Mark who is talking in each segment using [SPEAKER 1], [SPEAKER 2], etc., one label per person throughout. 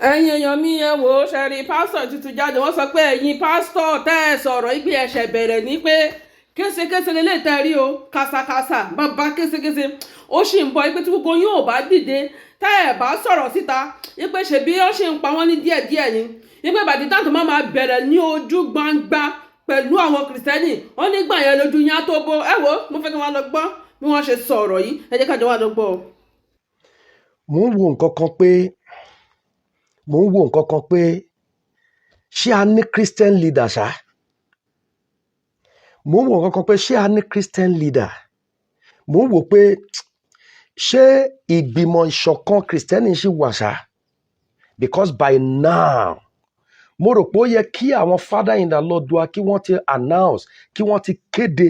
[SPEAKER 1] Ẹ̀yin èèyàn mi, ẹ wò ó, ṣe rí pásítọ̀ tuntun jáde. Wọ́n sọ pé ẹ̀yin pásítọ̀ tẹ́ ẹ sọ̀rọ̀ ìgbé ẹ̀ṣẹ̀ bẹ̀rẹ̀ ní pé késekése lélẹ̀ tẹ́ rí o, kàsàkàsà bàbá késekése, ó sì ń bọ̀, pé tí gbogbo yín ò bá dìde, tẹ́ ẹ bá sọ̀rọ̀ síta, wípé ṣèbí ó sì ń pa wọ́n ní díẹ̀díẹ̀ ni, wípé bàtí táǹtò máa máa bẹ̀rẹ̀ ní ojú gbangba pẹ̀lú àwọn Kìrìsìtẹ́nì, wọ́n nígbà yẹn lójú yín á tó bó. Ẹ wò ó, mo fẹ́ kí wọ́n lọ gbọ́ bí wọ́n ṣe sọ̀rọ̀ yìí. Ẹ jẹ́ ká jọ wá lọ gbọ́ o.
[SPEAKER 2] Mò ń wo nǹkan kan pé ṣé a ní Christian leader ṣá? Mò ń wo nǹkan kan pé ṣé a ní Christian leader? Mò ń wò pé ṣé ìgbìmọ̀ ìṣọ̀kan Kristẹni ṣì wà ṣá? Because by now, mo rò pé ó yẹ kí àwọn father in the Lord wa kí wọ́n ti announce, kí wọ́n ti kéde,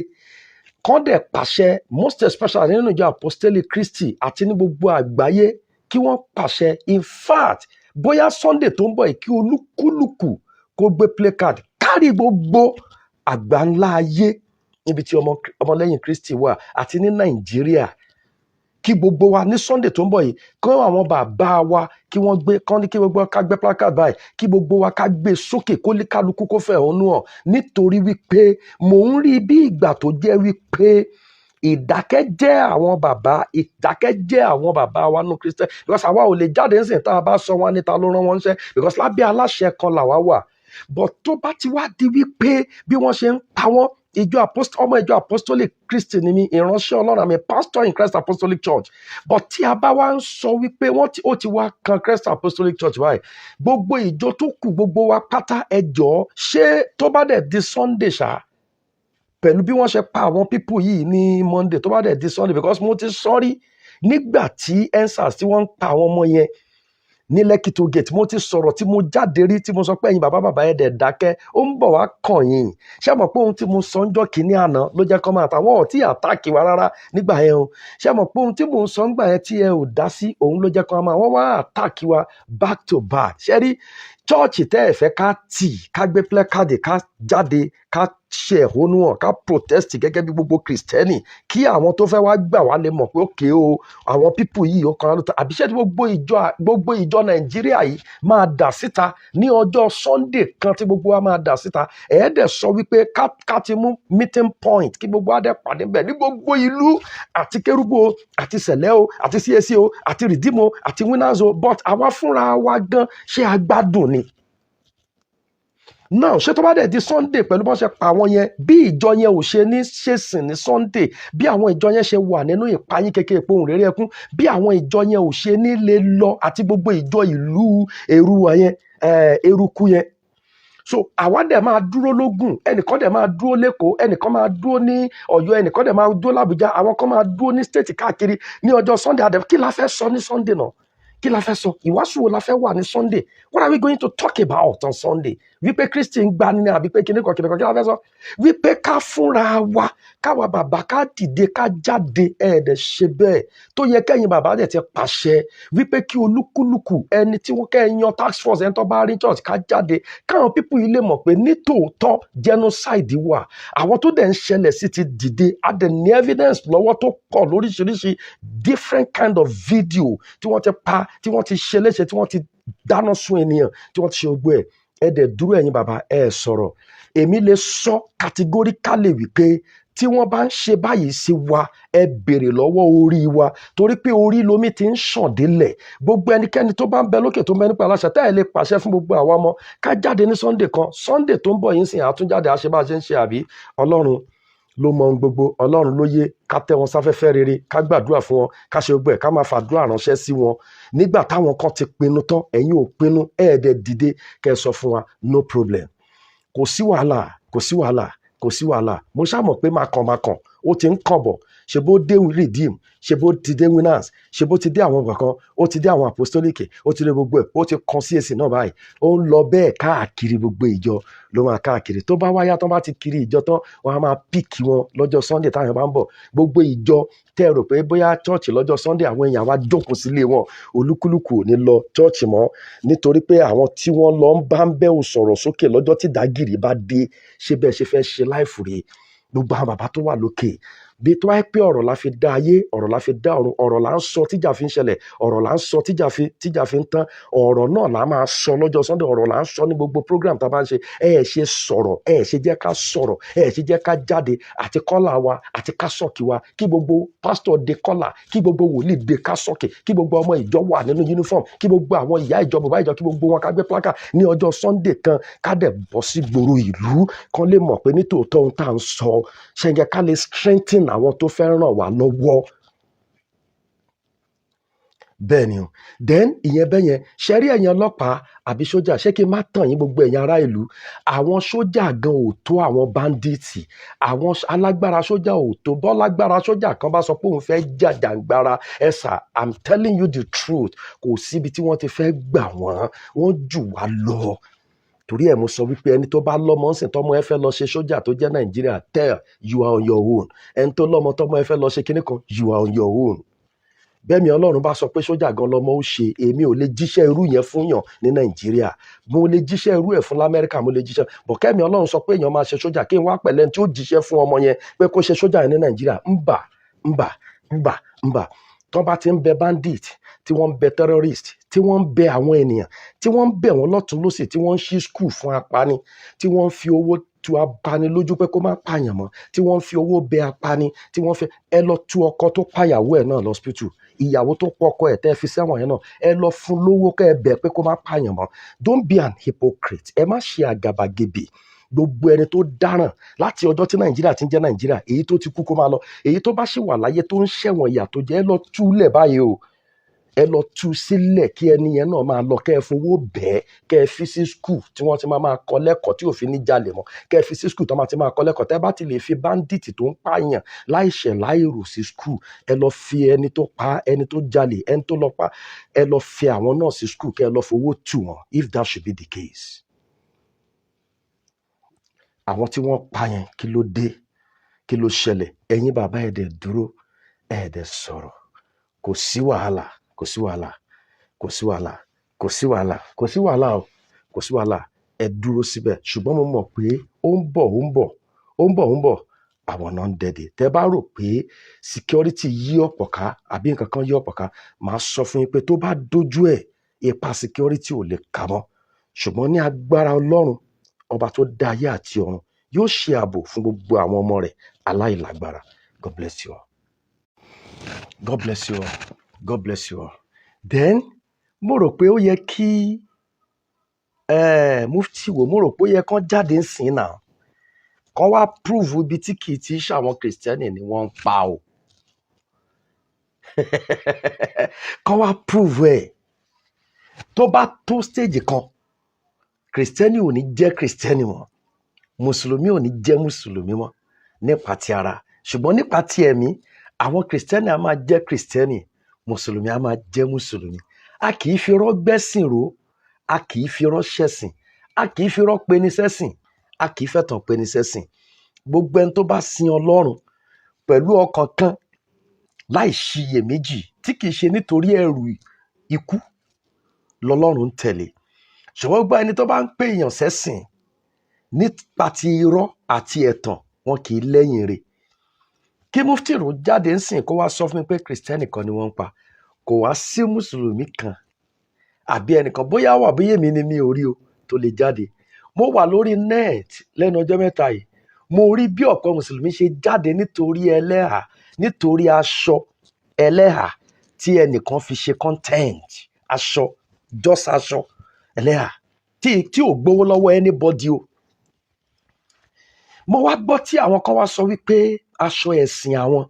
[SPEAKER 2] kán dẹ̀ pàṣẹ, most especially nínú ìjọ Apostolic Christi àti ní gbogbo àgbáyé, kí wọ́n pàṣẹ. In fact, bóyá Sunday tó ń bọ̀ yìí, kí olúkúlùkù kó gbé placard kárí gbogbo àgbáńlá ayé níbi tí ọmọlẹ́yìn Kristi wà àti ní Nàìjíríà, kí gbogbo wa ní Sunday tó ń bọ̀ yìí, kí àwọn bàbá wa kí wọ́n gbé kán ní kí gbogbo wa ká gbé placard báyìí, kí gbogbo wa ká gbé sókè, kó lè kálukú kó fẹ̀hónú hàn, nítorí wípé mò ń rí bí ìgbà tó jẹ́ wípé ìdákẹ́jẹ́ àwọn bàbá, ìdákẹ́jẹ́ àwọn bàbá wa nù Christian, because àwa ò lè jáde ńsìn. Tá a bá sọ wọn níta ló rán wọn níṣẹ́, because lábẹ́ aláṣẹ kan làwa wà. But tó bá ti wá di wípé bí wọ́n ṣe ń pa wọ́n, ìjọ apost ọmọ ìjọ Apostolic Christi ni mí, ìránṣẹ́ Ọlọ́run àmì pastor in Christ Apostolic Church. But tí a bá wá ń sọ wípé wọ́n ti ó ti wá kan Christ Apostolic Church báyìí, gbogbo ìjọ tó kù, gbogbo wa pátá, ẹ jọ̀ọ́, ṣé tó bá dẹ̀ di Sunday ṣá, pẹ̀lú bí wọ́n ṣe pa àwọn people yìí ní Monday, tó bá dẹ̀ di Sunday, because mo ti sọ́rí nígbà tí EndSARS tí wọ́n ń pa àwọn ọmọ yẹn ní Lekki Toll Gate, mo ti sọ̀rọ̀ tí mo jáde rí tí mo sọ pé ẹ̀yin bàbá bàbá, ẹ̀ dẹ̀ dákẹ́, ó ń bọ̀ wá kàn yín. Ṣé mọ̀ pé ohun tí mo sọ ń jọ́ kínní àná ló jẹ́ kọ́ máa tàwọn ọ̀tí attack wa rárá nígbà yẹn o? Ṣé mọ̀ pé ohun tí mò ń sọ ńgbà yẹn tí ẹ ò dá sí, òun ló jẹ́ kọ́ máa wọ́n wá attack wa back to back? Ṣé rí church tẹ́ ẹ fẹ́ ká tì, ká gbé placard, ká jáde, ká ṣe ẹ̀hónú hàn, ká protest gẹ́gẹ́ bí gbogbo Kìrìsìtẹ́nì, kí àwọn tó fẹ́ wá gbà wá lè mọ̀ pé òkè o, àwọn people yìí ó kan lóta? Àbí ṣé tí gbogbo ìjọ Nàìjíríà yìí máa dà síta ní ọjọ́ Sunday kan, tí gbogbo wa máa dà síta, ẹ̀ẹ́dẹ̀ sọ wípé ká ti mú meeting point, kí gbogbo wa dẹ̀ pàdé bẹ̀ ní gbogbo ìlú, àti Kérúbù o, àti Sẹ̀lẹ̀ o, àti CAC o, àti Redeem o, àti Winners o? But àwa fúnra wa gan, ṣé a gbádùn ni now? Ṣé tó bá dẹ̀ di Sunday, pẹ̀lú bọ́n ṣe pa àwọn yẹn, bí ìjọ yẹn ò ṣe ní ṣèsìn ní Sunday, bí àwọn ìjọ yẹn ṣe wà nínú ìpayín kékeré, pohùn réré ẹkún, bí àwọn ìjọ yẹn ò ṣe ní lè lọ, àti gbogbo ìjọ ìlú Èrúwà yẹn, eruku yẹn, so àwa dẹ̀ máa dúró lógùn, ẹnìkan dẹ̀ máa dúró lẹ́kọ̀ọ́, ẹnìkan máa dúró ní Ọ̀yọ́, ẹnìkan dẹ̀ máa dúró làbújá, àwọn kan máa dúró ní state káàkiri ní ọjọ́ Sunday. Àdẹ kí la fẹ́ sọ ní Sunday náà? Kí la fẹ́ sọ? Ìwàásù wo la fẹ́ wà ní Sunday? What are we going to talk about on Sunday? Wípé Kristi ń gbani ní, àbí pé kíníkan kíníkan? Kí la fẹ́ sọ? Wípé ká fúnra wa, káwa bàbá ká dìde, ká jáde. Ẹ̀ẹ́dẹ̀ ṣe bẹ́ẹ̀ tó yẹ kẹ́yìn bàbá dẹ̀ ti pàṣẹ wípé kí olúkúlùkù ẹni tí wọ́n kẹ́ yan task force, ẹni tó bá rí church, ká jáde, káwọn people yìí lè mọ̀ pé nítòótọ́ genocide wà. Àwọn tó dẹ̀ ń ṣẹlẹ̀ sí ti dìde. A dẹ̀ ní evidence lọ́wọ́ tó pọ̀ lóríṣiríṣi, different kind of video tí wọ́n ti pa, tí wọ́n ti ṣe léṣe, tí wọ́n ti dáná sun ènìyàn, tí wọ́n ti ṣe gbogbo ẹ̀. Ẹ dẹ̀ dúró, ẹ̀yin bàbá, ẹ sọ̀rọ̀. Èmi lè sọ categorically wípé tí wọ́n bá ń ṣe báyìí sí wa, ẹ béèrè lọ́wọ́ orí wa, torí pé orí lomi ti ń ṣàn délẹ̀. Gbogbo ẹnikẹ́ni tó bá ń bẹ lókè, tó ń bẹ nípa aláṣẹ, tá ẹ lè pàṣẹ fún gbogbo àwa ọmọ ká jáde ní Sunday kan, Sunday tó ń bọ̀ yìí ń sìn, àtúnjáde àṣebáṣe ń ṣe. Àbí Ọlọ́run ló mọ ohun gbogbo, Ọlọ́run ló yé. Ká tẹ́ wọn sáfẹ́fẹ́ rere, ká gbàdúrà fún wọn, ká ṣe gbogbo ẹ̀, ká máa fàdúrà ránṣẹ́ sí wọn. Nígbà táwọn kan ti pinnu tán, ẹ̀yin ò pinnu, ẹ̀ẹ́dẹ̀ dìde kẹ́ ẹ sọ fún wa. No problem, kò sí wàhálà, kò sí wàhálà, kò sí wàhálà. Mo ṣáà mọ̀ pé máa kàn, máa kàn, ó ti ń kàn bọ̀. Ṣe bó dé Redeem, ṣe bó ti dé Winners, ṣe bó ti dé àwọn kankan, ó ti dé àwọn Apostolic, ó ti dé gbogbo ẹ̀, ó ti kan CAC náà báyìí. Ó ń lọ bẹ́ẹ̀ káàkiri, gbogbo ìjọ ló máa káàkiri. Tó bá wáyá, tán bá ti kiri ìjọ tán, wọ́n á máa pick wọn lọ́jọ́ Sunday táwọn bá ń bọ̀. Gbogbo ìjọ tẹ́ ẹ rò pé bóyá church lọ́jọ́ Sunday, àwọn èèyàn wá jókòó sílé wọn, olúkúlùkù ò ní lọ church mọ́, nítorí pé àwọn tí wọ́n lọ ń bá ń bẹ́ ò sọ̀rọ̀ sókè lọ́jọ́ tí dàgìrì bá dé. Ṣé bẹ́ẹ̀ ṣe fẹ́ ṣe láìfù rèé? Gbogbo àwọn bàbá tó wà lókè Bí tó wáyé pé ọ̀rọ̀ la fi dá ayé, ọ̀rọ̀ la fi dá ọ̀run, ọ̀rọ̀ là ń sọ tíjà fi ń ṣẹlẹ̀, ọ̀rọ̀ là ń sọ tíjà fi ń tán, ọ̀rọ̀ náà là máa sọ lọ́jọ́ Sunday, ọ̀rọ̀ là ń sọ ní gbogbo program tá a bá ń ṣe. Ẹ ẹ̀ ṣe sọ̀rọ̀, ẹ ẹ̀ ṣe jẹ́ ká sọ̀rọ̀, ẹ ẹ̀ ṣe jẹ́ ká jáde àti collar wa àti cassock wa, kí gbogbo pásítọ̀ de collar, kí gbogbo wòlíì de cassock, kí gbogbo ọmọ ìjọ wà nínú uniform, kí gbogbo àwọn ìyá ìjọ, bàbá ìjọ, kí gbogbo wọn ká gbé placard ní ọjọ́ Sunday kan, ká dẹ̀ bọ́ sí gbòòrò ìlú, kán lè mọ̀ pé nítòótọ́ ohun tá à ń sọ ṣẹ́ńgẹ́, ká lè strengthen àwọn tó fẹ́ ràn wá lọ́wọ́. Bẹ́ẹ̀ ni o. Then ìyẹn bẹ́ẹ̀ yẹn. Ṣe rí ẹ̀yin ọlọ́pàá àbí sójà, ṣé kí n má tàn yín, gbogbo ẹ̀yin ará ìlú, àwọn sójà gan ò tó àwọn bandits. Àwọn alágbára sójà ò tó bọ́lágbára. Sójà kan bá sọ pé òun fẹ́ jàjàǹgbara, ẹ sà, I'm telling you the truth, kò síbi tí wọ́n ti fẹ́ gbà wọ́n, wọ́n jù wá lọ. Torí ẹ̀ mo sọ wípé ẹni tó bá lọ́mọ ń sìn, tọ́mọ ẹ fẹ́ lọ ṣe sójà tó jẹ́ Nàìjíríà, tell you are on your own. Ẹni tó lọ́mọ, tọ́mọ ẹ fẹ́ lọ ṣe kinní kan, you are on your own. Bẹ́ẹ̀mi Ọlọ́run bá sọ pé sójà gan lọmọ ó ṣe, èmi ò lè jíṣẹ́ irú yẹn fún yàn ní Nàìjíríà. Mo lè jíṣẹ́ irú ẹ̀ fún lamẹ́ríkà, mo lè jíṣẹ́ bọ̀kẹ́mi Ọlọ́run sọ pé èèyàn máa ṣe sójà, kí n wá pẹ̀lẹ́ tí ó jíṣẹ́ fún ọmọ yẹn pé kó ṣe sójà yẹn ní Nàìjíríà. Ń bà ń bà ń bà ń bà. Tọ́ bá ti ń bẹ bandit, tí wọ́n ń bẹ terrorist, tí wọ́n ń bẹ àwọn ènìyàn, tí wọ́n ń bẹ̀ wọ́n lọ́tún lọ́sì, tí wọ́n ń ṣí school fún apani, tí wọ́n ń fi owó tu apani lójú pé kó má pààyàn mọ́, tí wọ́n ń fi owó bẹ apani, tí wọ́n fẹ́ ẹ lọ tú ọkọ tó pàyàwó ẹ̀ náà lọ́sípítù, ìyàwó tó pọkọ ẹ̀ tẹ́ fi sẹ́wọ̀n yẹn náà, ẹ lọ fún lówó kẹ́ ẹ bẹ̀ pé kó má pààyàn mọ́. Don't be an hypocrite. Ẹ má ṣe àgàbàgebè. Gbogbo ẹni tó dáràn láti ọjọ́ tí Nàìjíríà ti ń jẹ́ Nàìjíríà, èyí tó ti kú kó máa lọ, èyí tó bá ṣì wà láyé tó ń ṣẹ̀wọ̀n ìyà tó jẹ́, ẹ lọ túlẹ̀ báyìí o. Ẹ lọ tú sílẹ̀ kí ẹni yẹn náà máa lọ, kẹ́ ẹ fowó bẹ́ẹ̀, kẹ́ ẹ fi sí school tí wọ́n ti máa máa kọ́ lẹ́kọ̀ọ́ tí òfin ní jalè mọ́, kẹ́ ẹ fi sí school tí wọ́n máa ti máa kọ́ lẹ́kọ̀ọ́. Tẹ́ bá ti lè fi bandit tó ń pààyàn láìṣẹ̀ láìrò sí school, ẹ lọ fi ẹni tó pa, ẹni tó jalè, ẹni tó lọ pa, ẹ lọ fi àwọn náà sí school, kẹ́ ẹ lọ fowó tù wọ́n. If that should be the case, àwọn tí wọ́n pa yẹn, kí ló dé? Kí ló ṣẹlẹ̀? Ẹ̀yin bàbá, ẹ̀ dẹ̀ dúró, ẹ̀ dẹ̀ sọ̀rọ̀. Kò sí wàhálà, kò sí wàhálà, kò sí wàhálà, kò sí wàhálà, kò sí wàhálà o, kò sí wàhálà. Ẹ dúró síbẹ̀. Ṣùgbọ́n mo mọ̀ pé ó ń bọ̀, ó ń bọ̀, ó ń bọ̀, ó ń bọ̀. Àwọn náà ń dẹ̀dẹ̀. Tẹ́ bá rò pé security yí ọ̀pọ̀ ká àbí nǹkan kan yí ọ̀pọ̀ ká, màá sọ fún yín pé tó bá dójú ẹ̀, ipa security ò lè kà mọ́. Ṣùgbọ́n ní agbára Ọlọ́run ọba tó dá ayé àti ọ̀run, yóò ṣe ààbò fún gbogbo àwọn ọmọ rẹ̀ aláìlágbára. God bless you all. God bless you all. God bless you all. Then mo rò pé ó yẹ kí Mufti wo, mo rò pé ó yẹ kán jáde ń sìn náà, kán wá prove ibi tí kì í ti ṣàwọn Kìrìsìtẹ́nì ni wọ́n ń pa o, kán wá prove ẹ̀. Tó bá tó stage kan, Kìrìsìtẹ́nì ò ní jẹ́ Kìrìsìtẹ́nì mọ́, Mùsùlùmí ò ní jẹ́ Mùsùlùmí mọ́ nípa ti ara. Ṣùgbọ́n nípa ti ẹ̀mí, àwọn Kìrìsìtẹ́nì á máa jẹ́ Kìrìsìtẹ́nì, Mùsùlùmí á máa jẹ́ Mùsùlùmí. A kì í fi irọ́ gbẹ́sìn ró, a kì í fi irọ́ ṣẹ̀sìn, a kì í fi irọ́ peni sẹ́sìn, a kì í fẹ̀tàn peni sẹ́sìn. Gbogbo ẹni tó bá sin Ọlọ́run pẹ̀lú ọkàn kan láì ṣiyèméjì, tí kì í ṣe nítorí ẹ̀rù ikú lọ́lọ́run ń tẹ̀lé. Ṣùgbọ́n gbogbo ẹni tó bá ń pè èèyàn sẹ́sìn nípa ti irọ́ àti ẹ̀tàn, wọn kì í lẹ́yìn rẹ̀. Kí Mufti rò jáde ń sìn, kó wá sọ fún mi pé Kìrìsìtẹ́nì kan ni wọ́n ń pa, kò wá sí Mùsùlùmí kan àbí ẹnìkan, bóyá wà, bóyá èmi ni mi ò rí o, tó lè jáde. Mo wà lórí net lẹ́nu ọjọ́ mẹ́ta yìí, mo rí bí ọ̀pọ̀ Mùsùlùmí ṣe jáde nítorí ẹlẹ́hà, nítorí aṣọ ẹlẹ́hà tí ẹnìkan fi ṣe content, aṣọ, just aṣọ ẹlẹ́hà tí ò gbowó lọ́wọ́ anybody o. Mo wá gbọ́ tí àwọn kan wá sọ wípé aṣọ ẹ̀sìn àwọn,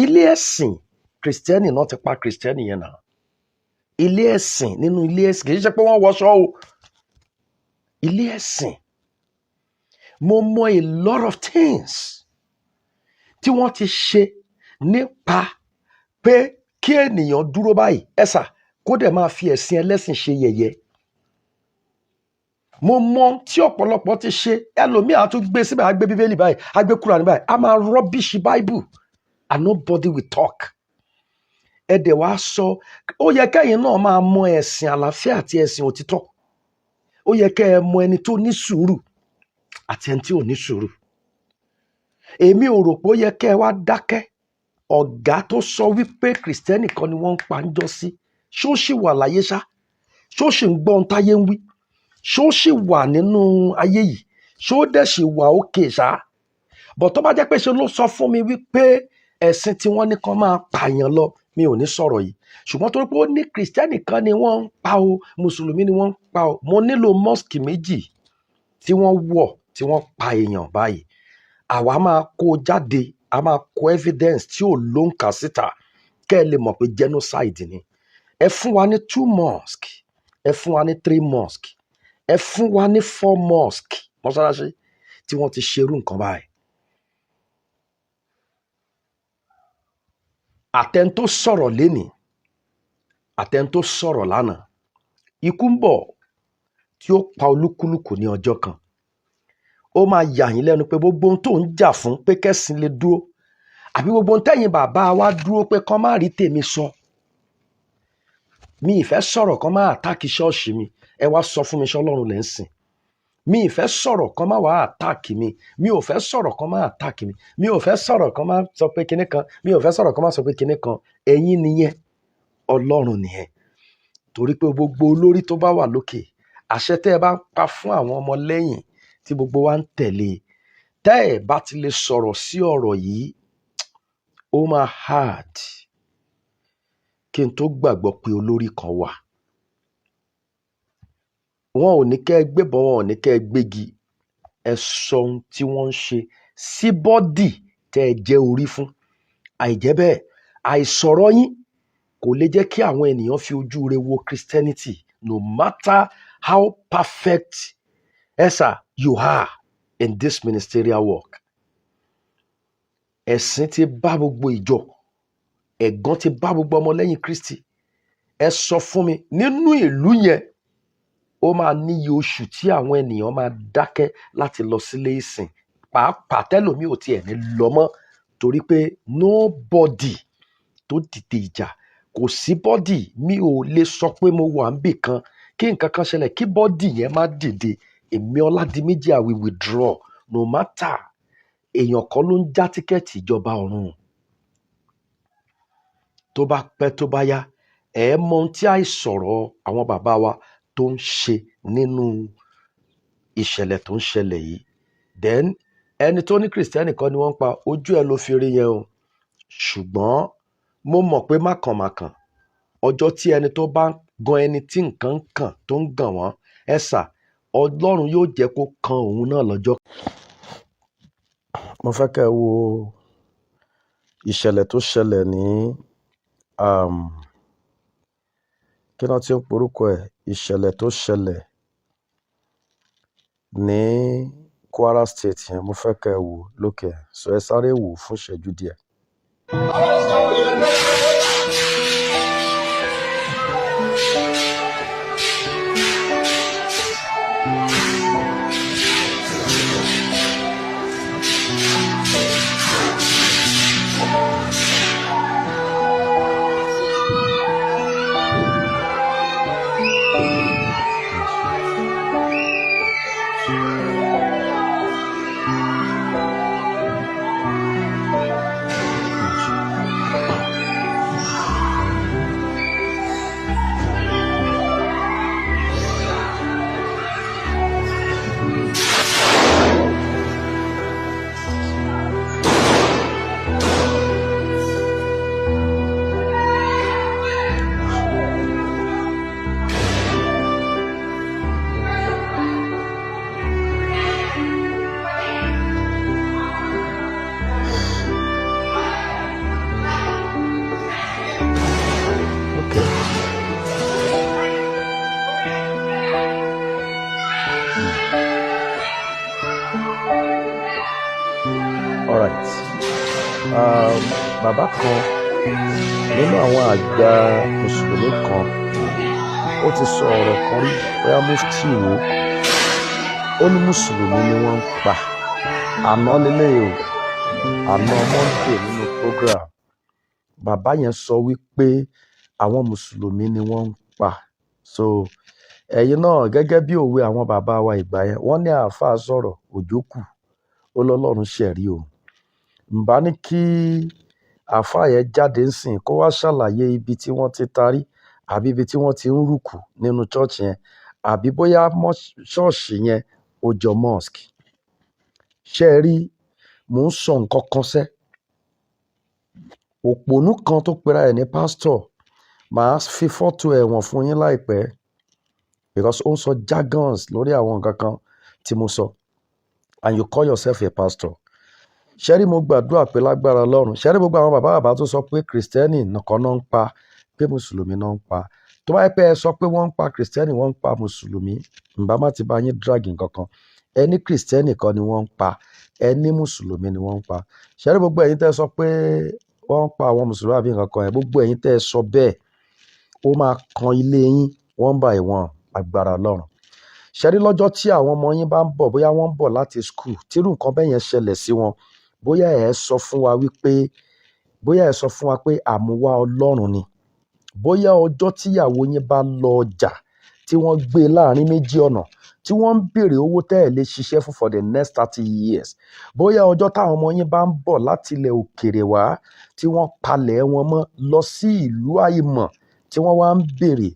[SPEAKER 2] ilé ẹ̀sìn Kìrìsìtẹ́nì náà ti pa Kìrìsìtẹ́nì yẹn náà. Ilé ẹ̀sìn, nínú ilé ẹ̀sìn, kì í ṣe pé wọ́n wọṣọ o, ilé ẹ̀sìn. Mo mọ a lot of things tí wọ́n ti ṣe nípa pé kí ènìyàn dúró báyìí, ẹ̀sà, kó dẹ̀ máa fi ẹ̀sìn ẹlẹ́sìn ṣe yẹ̀yẹ́. Mo mọ tí ọ̀pọ̀lọpọ̀ ti ṣe. Ẹlòmíì á tún gbé síbẹ̀, á gbé Bíbélì báyìí, á gbé Kúránì báyìí, á máa rubbish Bible, and nobody will talk. Ẹ dẹ̀ wá sọ, ó yẹ kẹ́yìn náà máa mọ ẹ̀sìn àlàáfíà àti ẹ̀sìn òtítọ́. Ó yẹ kẹ́ ẹ mọ ẹni tó ní sùúrù àti ẹni tí ò ní sùúrù. Èmi ò rò pé ó yẹ kẹ́ ẹ wá dákẹ́. Ọ̀gá tó sọ wípé Kìrìsìtẹ́nì kan ni wọ́n ń pa ń jọ sí, ṣó sì wà láyé ṣá? Ṣó sì ń gbọ́ ohun táyé ń wí? Ṣó sì wà nínú ayé yìí? Ṣó dẹ̀ sì wà òkè ṣá? Bọ̀ tó bá jẹ́ pé ṣe ló sọ fún mi wípé ẹ̀sìn tí wọ́n ní kan máa pààyàn lọ, mi ò ní sọ̀rọ̀ yìí. Ṣùgbọ́n torí pé ó ní Kìrìsìtẹ́nì kan ni wọ́n ń pa o, Mùsùlùmí ni wọ́n ń pa o, mo nílò mosque méjì tí wọ́n wọ̀ tí wọ́n pa èèyàn báyìí. Àwa máa kó jáde, a máa kó evidence tí ò lóǹkà síta kẹ́ ẹ lè mọ̀ pé genocide ni. Ẹ fún wa ní two mosque, ẹ fún wa ní three mosque, ẹ fún wa ní four mosque, mọ́ṣáláṣí tí wọ́n ti ṣerú nǹkan báyìí. Àtẹni tó sọ̀rọ̀ lénìí, àtẹni tó sọ̀rọ̀ lánàá, ikú ń bọ̀ tí ó pa olúkúlùkù ní ọjọ́ kan. Ó máa yà yín lẹ́nu pé gbogbo ohun tó ń jà fún pé kẹ́sìn lè dúró, àbí gbogbo ohun tẹ́yìn bàbá wa dúró pé kán má rí tèmi sọ. Mi ì fẹ́ sọ̀rọ̀ kán má àtáàkì ṣọ́ọ̀ṣì mi, ẹ wá sọ fún mi ṣé Ọlọ́run lẹ́ ń sìn. Mi ì fẹ́ sọ̀rọ̀ kán má wá àtáàkì mi, mi ò fẹ́ sọ̀rọ̀ kán má àtáàkì mi, mi ò fẹ́ sọ̀rọ̀ kán má sọ pé kinní kan, mi ò fẹ́ sọ̀rọ̀ kán má sọ pé kinní kan. Ẹ̀yin nìyẹn, Ọlọ́run nìyẹn. Torí pé gbogbo olórí tó bá wà lókè, àṣẹ tẹ́ ẹ bá ń pa fún àwọn ọmọ lẹ́yìn tí gbogbo wa ń tẹ̀lé, tẹ́ ẹ bá ti lè sọ̀rọ̀ sí ọ̀rọ̀ yìí, ó máa hard kí n tó gbàgbọ́ pé olórí kan wà. Wọn ò ní kẹ́ ẹ gbébọn, wọn ò ní kẹ́ ẹ gbégi. Ẹ sọ ohun tí wọ́n ń ṣe sí bọ́dì tẹ́ ẹ jẹ́ orí fún. Àìjẹ́ bẹ́ẹ̀, àìsọ̀rọ̀ yín kò lè jẹ́ kí àwọn ènìyàn fi ojú rere wo Christianity, no matter how perfect esa you are in this ministerial work. Ẹ̀sìn ti bá gbogbo ìjọ, ẹ̀gàn ti bá gbogbo ọmọlẹ́yìn Kristi. Ẹ sọ fún mi, nínú ìlú yẹn, ó máa níye oṣù tí àwọn ènìyàn máa dákẹ́ láti lọ sílé ìsìn, pàápàá tẹ́lòmíì ò tiẹ̀ ní lọ mọ́, torí pé nobody tó dìde ìjà kò sí bọ́dì. Mi ò lè sọ pé mo wà níbì kan kí nǹkan kan ṣẹlẹ̀ kí bọ́dì yẹn má dìde. Èmi Ọládìméjì, I will withdraw no matter. Èèyàn kan ló ń já tíkẹ́ẹ̀tì ìjọba ọ̀run. Tó bá pẹ́ tó bá yá, ẹ mọ ohun tí àìsọ̀rọ̀ àwọn bàbá wa tó ń ṣe nínú ìṣẹ̀lẹ̀ tó ń ṣẹlẹ̀ yìí. Then ẹni tó ní Kìrìsìtẹ́nì kan ni wọ́n ń pa, ojú ẹ ló fi rí yẹn o. Ṣùgbọ́n mo mọ̀ pé mákànmákàn ọjọ́ tí ẹni tó bá ń gan ẹni tí nǹkan ń kàn tó ń gàn wọ́n, ẹ sà, Ọlọ́run yóò jẹ́ kó kan òun náà lọ́jọ́. Mo fẹ́ kẹ́ ẹ wo ìṣẹ̀lẹ̀ tó ṣẹlẹ̀ ní kí ni wọ́n ti ń porúkọ ẹ̀, ìṣẹ̀lẹ̀ tó ṣẹlẹ̀ ní Kwara State yẹn, mo fẹ́ kẹ́ ẹ wò lókè. So ẹ sáré wò fún ìṣẹ́jú díẹ̀. Okay. All right. Bàbá kan nínú àwọn àgbà Mùsùlùmí kan, ó ti sọ ọ̀rọ̀ kan rí, bóyá mufti wo, ó ní Mùsùlùmí ni wọ́n ń pa. Àná lélẹ̀ o, àná Monday nínú program, bàbá yẹn sọ wípé àwọn Mùsùlùmí ni wọ́n ń pa. So ẹ̀yin náà, gẹ́gẹ́ bí òwe àwọn bàbá wa ìgbà yẹn, wọ́n ní àáfàá sọ̀rọ̀ òjò kù, ó lọ́lọ́run ṣẹ̀rí o. Ǹbá ní kí àáfàá yẹn jáde ńsìn kó wá ṣàlàyé ibi tí wọ́n ti tarí àbí ibi tí wọ́n ti ń rúkù nínú church yẹn, àbí bóyá ṣọ́ọ̀ṣì yẹn ó jọ mosque. Ṣé ẹ rí, mò ń sọ nǹkan kan sẹ́. Òpònú kan tó pera ẹ̀ ní pásítọ̀, màá fi fọ́tò ẹ̀ wọ̀n fún yín láìpẹ́ because ó ń sọ jargons lórí àwọn nǹkan kan tí mo sọ, and you call yourself a pastor. Ṣé rí, mo gbàdúrà pé lágbára Ọlọ́run, ṣé rí gbogbo àwọn bàbá bàbá tó sọ pé Kìrìsìtẹ́nì nìkan náà ń pa, pé Mùsùlùmí náà ń pa. Tó bá jẹ́ pé ẹ sọ pé wọ́n ń pa Kìrìsìtẹ́nì, wọ́n ń pa Mùsùlùmí, ǹbá má ti bá yín drag nǹkan kan. Ẹ ní Kìrìsìtẹ́nì kan ni wọ́n ń pa, ẹ ní Mùsùlùmí ni wọ́n ń pa. Ṣé rí gbogbo ẹ̀yin tẹ́ ẹ sọ pé wọ́n ń pa àwọn Mùsùlùmí àbí nǹkan kan yẹn, gbogbo ẹ̀yin tẹ́ ẹ sọ bẹ́ẹ̀, ó máa kan ilé yín one by one, agbára Ọlọ́run. Ṣé rí lọ́jọ́ tí àwọn ọmọ yín bá ń bọ̀, bóyá wọ́n ń bọ̀ láti school, tírú nǹkan bẹ́ẹ̀ yẹn ṣẹlẹ̀ sí wọn, bóyá ẹ sọ fún wa pé àmúwá Ọlọ́run ni. Bóyá ọjọ́ tíyàwó yín bá lọ ọjà tí wọ́n gbé láàrin méjì ọ̀nà, tí wọ́n ń béèrè owó tẹ́ ẹ̀ lè ṣiṣẹ́ fún for the next 30 years. Bóyá ọjọ́ táwọn ọmọ yín bá ń bọ̀ láti ilẹ̀ òkèèrè wá, tí wọ́n palẹ̀ wọn mọ́ lọ sí ìlú àìmọ̀, tí wọ́n wá ń béèrè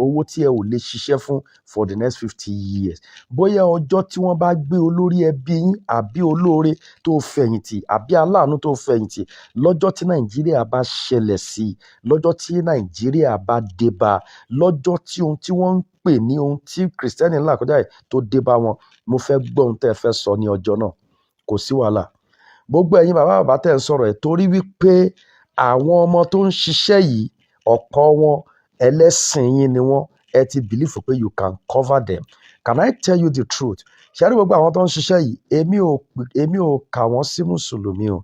[SPEAKER 2] owó tí ẹ ò lè ṣiṣẹ́ fún for the next 50 years. Bóyá ọjọ́ tí wọ́n bá gbé olórí ẹbí yín àbí olóore tó fẹ̀yìntì àbí aláàánú tó fẹ̀yìntì, lọ́jọ́ tí Nàìjíríà bá ṣẹlẹ̀ sí, lọ́jọ́ tí Nàìjíríà bá dé bá, lọ́jọ́ tí ohun tí wọ́n ń pè ní ohun tí Kìrìsìtẹ́nì ń là kọjá yìí tó dé bá wọn, mo fẹ́ gbọ́ ohun tẹ́ ẹ fẹ́ sọ ní ọjọ́ náà. Kò sí wàhálà. Gbogbo ẹ̀yin bàbá bàbá tẹ́ ń sọ̀rọ̀ ẹ̀, torí wípé àwọn ọmọ tó ń ṣiṣẹ́ yìí, ọ̀pọ̀ wọn ẹlẹ́sìn yín ni wọ́n. Ẹ ti believe pé you can cover them. Can I tell you the truth? Ṣé ẹ rí gbogbo àwọn tó ń ṣiṣẹ́ yìí, èmi ò kà wọ́n sí Mùsùlùmí o.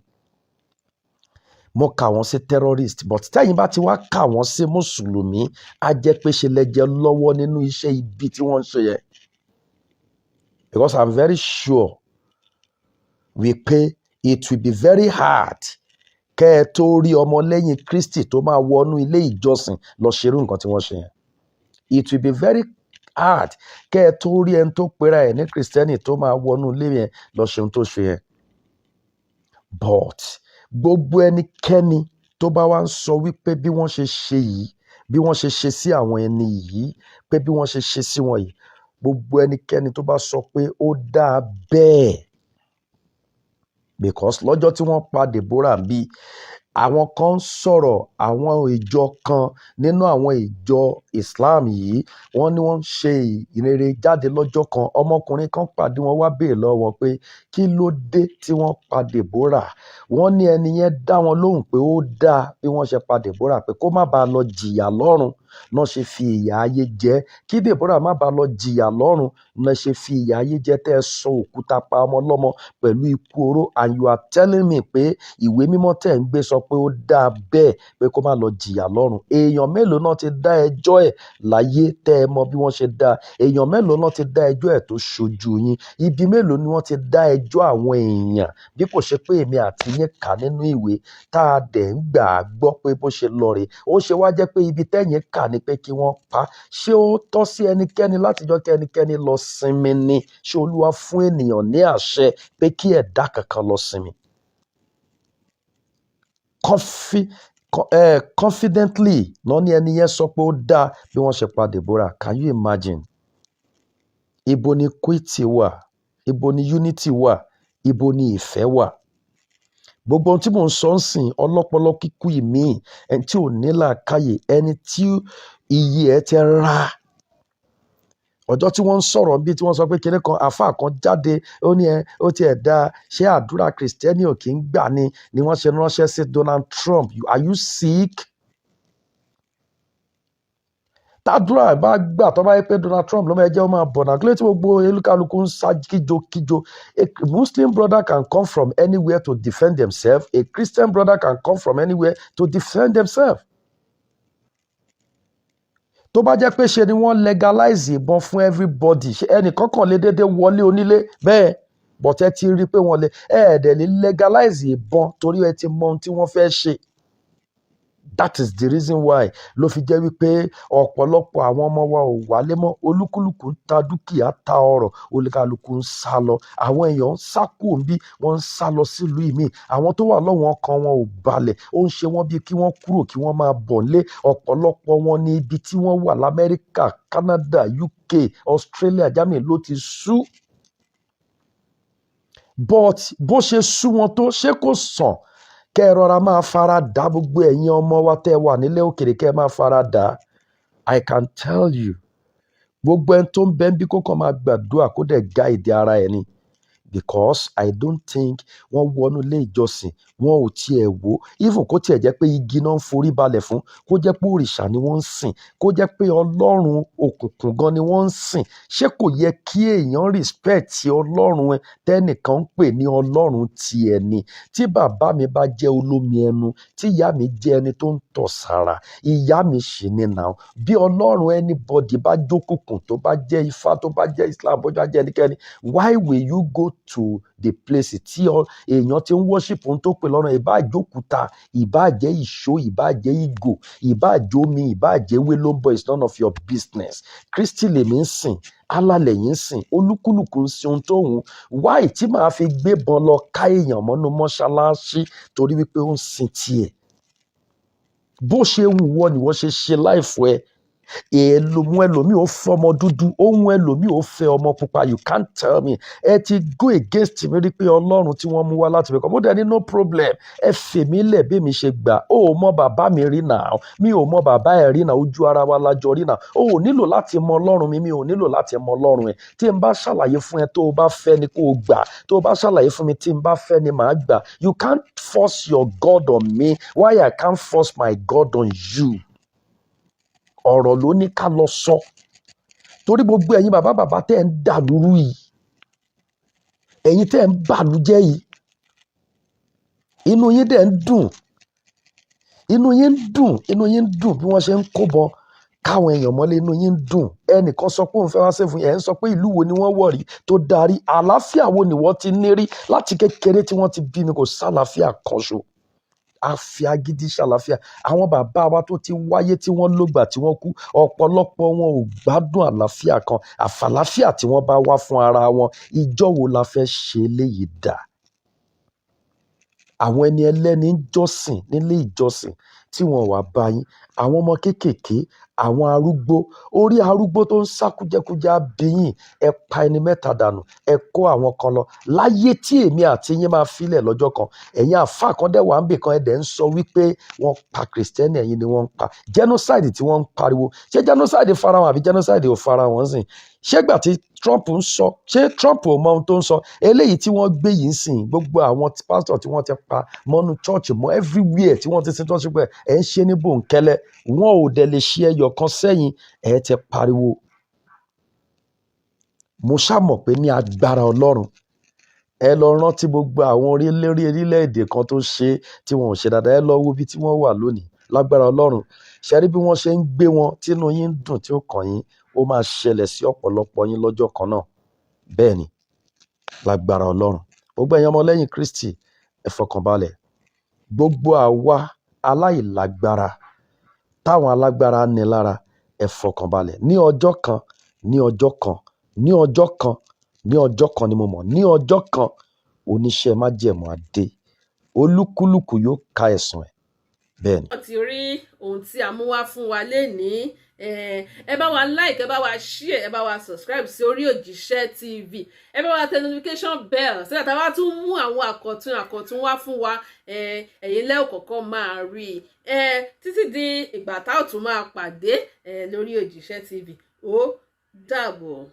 [SPEAKER 2] Mo kà wọ́n sí terrorist, but tẹ́yin bá ti wá kà wọ́n sí Mùsùlùmí, á jẹ́ pé ṣe lẹ jẹ́ lọ́wọ́ nínú iṣẹ́ ibi tí wọ́n ń ṣe yẹn. Because I'm very sure wípé it will be very hard kẹ́ ẹ tó rí ọmọ lẹ́yìn Kristi tó máa wọnú ilé ìjọsìn lọ ṣerú nǹkan tí wọ́n ṣe yẹn. It will be very hard kẹ́ ẹ tó rí ẹni tó pera ẹ̀ ní Kristẹni tó máa wọnú ilé yẹn lọ ṣe ohun tó ṣe yẹn. But gbogbo ẹnikẹ́ni tó bá wá ń sọ wípé bí wọ́n ṣe ṣe yìí, bí wọ́n ṣe ṣe sí àwọn ẹni yìí, pé bí wọ́n ṣe ṣe sí wọn yìí, gbogbo ẹnikẹ́ni tó bá sọ pé ó dáa bẹ́ẹ̀, because lọ́jọ́ tí wọ́n pa Deborah bí, àwọn kan ń sọ̀rọ̀, àwọn ìjọ kan nínú àwọn ìjọ Islam yìí, wọ́n ní wọ́n ń ṣe ìrere jáde lọ́jọ́ kan. Ọmọkùnrin kan pàdé wọn, wá béèrè lọ́wọ́ wọn pé kí ló dé tí wọ́n pa Deborah. Wọ́n ní ẹni yẹn dá wọn lóhùn pé ó dáa bí wọ́n ṣe pa Deborah, pé kó má bàa lọ jìyà lọ́run náà ṣe fi ìyà ayé jẹ, kí Deborah má bàa lọ jìyà lọ́run náà ṣe fi ìyà ayé jẹ, tẹ́ ẹ sọ òkúta pa ọmọ ọlọ́mọ pẹ̀lú ikú oró. And you are telling me pé ìwé mímọ́ tẹ̀ ń gbé sọ pé ó dáa bẹ́ẹ̀ pé kó má lọ jìyà lọ́run. Èèyàn mélòó náà ti dá ẹjọ́ ẹ̀ láyé tẹ́ ẹ mọ bí wọ́n ṣe dá? Èèyàn mélòó náà ti dá ẹjọ́ ẹ̀ tó ṣojú yín? Ibi mélòó ni wọ́n ti dá ẹjọ́ àwọn èèyàn bí kò ṣe pé èmi àti yín kà nínú ìwé tá a dẹ̀ ń gbà á gbọ́ pé bó ṣe lọ rèé? Ó ṣe wá jẹ́ pé ibi tẹ́yìn kà ni pé kí wọ́n pa á. Ṣé ó tọ́ sí ẹnikẹ́ni láti jọ́ kí ẹnikẹ́ni lọ sinmi ni? Ṣé Olúwa fún ènìyàn ní àṣẹ pé kí ẹ̀dá kankan lọ sinmi? Confidently lọ ní ẹni yẹn sọ pé ó dáa bí wọ́n ṣe pa Deborah. Can you imagine? Ibo ni equity wà? Ibo ni unity wà? Ibo ni ìfẹ́ wà? Gbogbo ohun tí mò ń sọ ń sìn, ọlọ́pọlọ kíkú ìmíì, ẹni tí ò ní làákàyè, ẹni tí iyì ẹ̀ ti ra. Ọjọ́ tí wọ́n ń sọ̀rọ̀ bí tí wọ́n sọ pé kinní kan, àáfàá kan jáde, ó ní ẹ ó tiẹ̀ dáa, ṣé àdúrà Kìrìsìtẹ́nì ò kí ń gbà ni wọ́n ṣe ránṣẹ́ sí Donald Trump? Are you sick? Tàdúrà bá gbà, tó bá yẹ pé Donald Trump ló máa jẹ́, ó máa bọ̀ náà. Kílódé tí gbogbo olúkálukú ń sá kíjokíjo? A Muslim brother can come from anywhere to defend themselves. A Christian brother can come from anywhere to defend themselves. Tó bá jẹ́ pé ṣe ni wọ́n legalize ìbọn fún everybody, ṣé ẹnìkan kàn lè déédéé wọlé onílé bẹ́ẹ̀? But ẹ ti rí i pé wọ́n lè ẹ̀ẹ́dẹ̀ lè legalize ìbọn torí ẹ ti mọ ohun tí wọ́n fẹ́ ṣe. That is the reason why ló fi jẹ́ wípé ọ̀pọ̀lọpọ̀ àwọn ọmọ wa ò wálé mọ́. Olúkúlùkù ń ta dúkìá, ta ọrọ̀, olúkálùkù ń sá lọ. Àwọn èèyàn ń sá kúrò níbí, wọ́n ń sá lọ sílùú ìmíì. Àwọn tó wà lọ́wọ́n, ọkàn wọn ò balẹ̀, ó ń ṣe wọ́n bíi kí wọ́n kúrò, kí wọ́n máa bọ̀ nílé. Ọ̀pọ̀lọpọ̀ wọn ní ibi tí wọ́n wà lamẹ́ríkà, Canada, UK, Australia, Germany ló ti sú. But bó ṣe sú wọn tó, ṣé kò sàn kẹ́ ẹ rọra máa fara dà? Gbogbo ẹ̀yin ọmọ wa tẹ́ ẹ wà nílé òkèrè, kẹ́ ẹ máa fara dà. I can tell you, gbogbo ẹni tó ń bẹ ń bí, kó kàn máa gbàdúrà, kó dẹ̀ guide ara ẹ̀ ni, because I don't think wọ́n wọnú ilé ìjọsìn, wọn ò tiẹ̀ wò. Even kó tiẹ̀ jẹ́ pé igi náà ń forí balẹ̀ fún, kó jẹ́ pé òrìṣà ni wọ́n ń sìn, kó jẹ́ pé ọlọ́run òkùnkùn gan ni wọ́n ń sìn, ṣé kò yẹ kí èèyàn respect ọlọ́run ẹ tẹ́nìkan ń pè ní ọlọ́run tiẹ̀ ni? Tí bàbá mi bá jẹ́ olómi ẹnu, tí ìyá mi jẹ́ ẹni tó ń tọ̀ sára, ìyá mi sì ni now. Bí ọlọ́run anybody bá jókòkùn, tó bá jẹ́ Ifá, tó bá jẹ́ Islam, bó bá jẹ́ ẹnikẹ́ni, why will you go to the place tí èèyàn ti ń worship ohun tó pè lọ́rùn? Ìbá jókúta, ìbá jẹ́ ìṣó, ìbá jẹ́ ìgò, ìbá jómi, ìbá jẹ́ ewé ló ń bọ̀, it's none of your business. Kristi lèmi ń sìn, Allah lẹ̀yin ń sìn, olúkúlùkù ń sin ohun tó wù. Why tí màá fi gbébọn lọ ká èèyàn mọ́nú mọ́ṣáláṣí torí wípé ó ń sin tiẹ̀? Bó ṣe wù wọ́ ni wọ́n ṣe ṣe life ẹ. Èèlòmú ẹlòmíì ó fọmọ dúdú, ohun ẹlòmíì ó fẹ́ ọmọ pupa. You can't tell me. Ẹ ti go against mi rí pé ọlọ́run tí wọ́n mú wá láti fi kọ́ mo dẹ̀ ní no problem. Ẹ fèmí lẹ̀ bí mi ṣe gbà. Ó ò mọ bàbá mi rí nà, mi ò mọ bàbá ẹ̀ rí nà, ojú ara wa lájọ rí nà. Ó ò nílò láti mọ ọlọ́run mi, mi ò nílò láti mọ ọlọ́run ẹ̀. Tí n bá ṣàlàyé fún ẹ, tó o bá fẹ́ ni kó o gbà, tó o bá ṣàlàyé fún mi, tí n bá fẹ́ ni màá gbà. You can't force your God on me. Why I can't force my God on you? Ọ̀rọ̀ ló ní ká lọ sọ, torí gbogbo ẹ̀yin bàbá bàbá tẹ́ ẹ̀ ń dàlúrú yìí, ẹ̀yin tẹ́ ẹ̀ ń bàlújẹ́ yìí, inú yín dẹ̀ ń dùn, inú yín ń dùn, inú yín ń dùn bí wọ́n ṣe ń kóbọn káwọn èèyàn mọ́lé, inú yín ń dùn. Ẹnìkan sọ pé òun fẹ́ wá sí fún yín, ẹ̀ ń sọ pé ìlú wo ni wọ́n wọ̀ rí tó darí? Àlàáfíà wo ni wọ́n ti ní rí? Láti kékeré tí wọ́n ti bí mi, kò sálàáfíà kan ṣo. A fi agídí ṣàlàáfíà. Àwọn bàbá wa tó ti wáyé, tí wọ́n lògbà tí wọ́n kú, ọ̀pọ̀lọpọ̀ wọn ò gbádùn àlàáfíà kan, àfàlàáfíà tí wọ́n bá wá fún ara wọn. Ìjọ wo la fẹ́ ṣe eléyìí dà? Àwọn ẹni ẹlẹ́ni ń jọ́sìn nílé ìjọsìn tí wọn wà bá yín, àwọn ọmọ kéékèèké, àwọn arúgbó, orí arúgbó tó ń sá kújẹkújẹ á bí yín. Ẹ pa ẹni mẹ́ta dànù, ẹ kó àwọn kan lọ láyé tí èmi àti yín máa filẹ̀ lọ́jọ́ kan. Ẹ̀yin àfa kan dẹ̀ wà ń bì kan, ẹ dẹ̀ ń sọ wípé wọ́n pa Kìrìsìtẹ́nì, ẹ̀yin ni wọ́n ń pa. Genocide tí wọ́n ń pariwo, ṣé genocide farahàn àbí genocide ò farahàn sìn? Ṣé gbà tí Trump ń sọ, ṣé Trump ò mọ ohun tó ń sọ? Eléyìí tí wọ́n gbé yìí ń sìn, gbogbo àwọn pásítọ̀ tí wọ́n ti pa mọ́nú church mọ́ everywhere tí wọ́n ti sin church pẹ̀, ẹ̀ ń ṣe ní bòńkẹ́lẹ́, wọn ò dẹ̀ lè ṣe ẹyọ kan sẹ́yìn. Ẹ̀ ti pariwo. Mo ṣá mọ̀ pé ní agbára Ọlọ́run, ẹ lọ rántí gbogbo àwọn orílẹ̀-èdè kan tó ṣe tí wọn ò ṣe dáadáa. Ẹ lọ wo ibi tí wọ́n wà lónìí. Lágbára Ọlọ́run, ṣe rí bí wọ́n ṣe ń gbé wọn tínú yín ń dùn tí ó kàn yín, ó máa ṣẹlẹ̀ sí ọ̀pọ̀lọpọ̀ yín lọ́jọ́ kan náà. Bẹ́ẹ̀ ni, lágbára Ọlọ́run. Gbogbo ẹ̀yin ọmọlẹ́yìn Kristi, ẹ fọkànbalẹ̀. Gbogbo àwa aláìlágbára táwọn alágbára ní lára, ẹ fọkànbalẹ̀. Ní ọjọ́ kan, ní ọjọ́ kan, ní ọjọ́ kan, ní ọjọ́ kan ni mo mọ̀, ní ọjọ́ kan, oníṣẹ́ májẹ̀mú á dé, olúkúlùkù yóò ka ẹ̀sùn ẹ̀. Bẹ́ẹ̀ ni.
[SPEAKER 1] Wọ́n ti rí ohun tí a mú wá fún wa lénìí. Ẹ bá wa like, ẹ bá wa share, ẹ bá wa subscribe sí orí Òjíṣẹ́ TV, ẹ bá wa tẹ notification bell sígbà tá a bá tún mú àwọn àkọ̀tun àkọ̀tun wá fún wa, ẹ̀yin lẹ́ẹ̀ kọ̀ọ̀kan máa rí i. Títí di ìgbà tá ò tún máa pàdé lórí Òjíṣẹ́ TV, ó dàbọ̀.